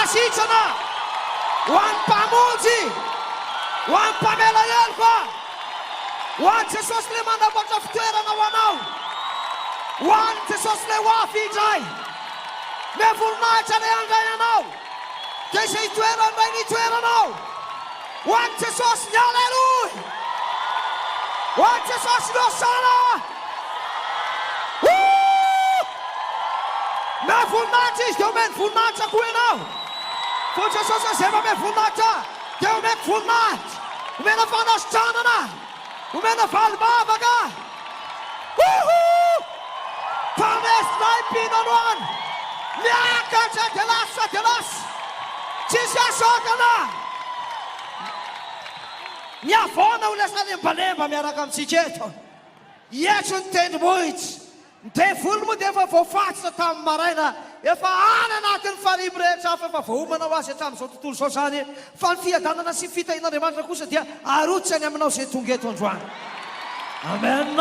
Mpanasitrana, ho an'ny Mpamonjy, ho an'ny Mpamela heloka, ho an'i Jesosy ilay manamboatra fitoerana ho anao, ho an'i Jesosy ilay ho avy indray. Omeo voninahitra ilay handray anao, dia izay hitoerany indray ny hitoeranao. Ho an'i Jesosy ny Aleloia! Ho an'i Jesosy ny Hosana! Woo! Omeo voninahitra Izy dia omeny voninahitra koa ianao. Hoy Jesosy hoe izay manome voninahitra Ahy dia omeko voninahitra. Omena fanasitranana, omena valim-bavaka. Woohoo! Mpandresy lahy mpino androany. Miakatra dia lasa dia lasa. Tsisy asakana. Ny havoana ho lasa lembalemba miaraka amintsika eto. Hietry ny tendrombohitra. Ny devoly moa dia efa voafatitra tamin'ny maraina, efa any anatin'ny farihy mirehitra afo, efa voaomana ho azy hatramin'izao tontolo izao izany, fa ny fiadanana sy ny fitahian'Andriamanitra kosa dia arotsany aminao izay tonga eto androany. Amen.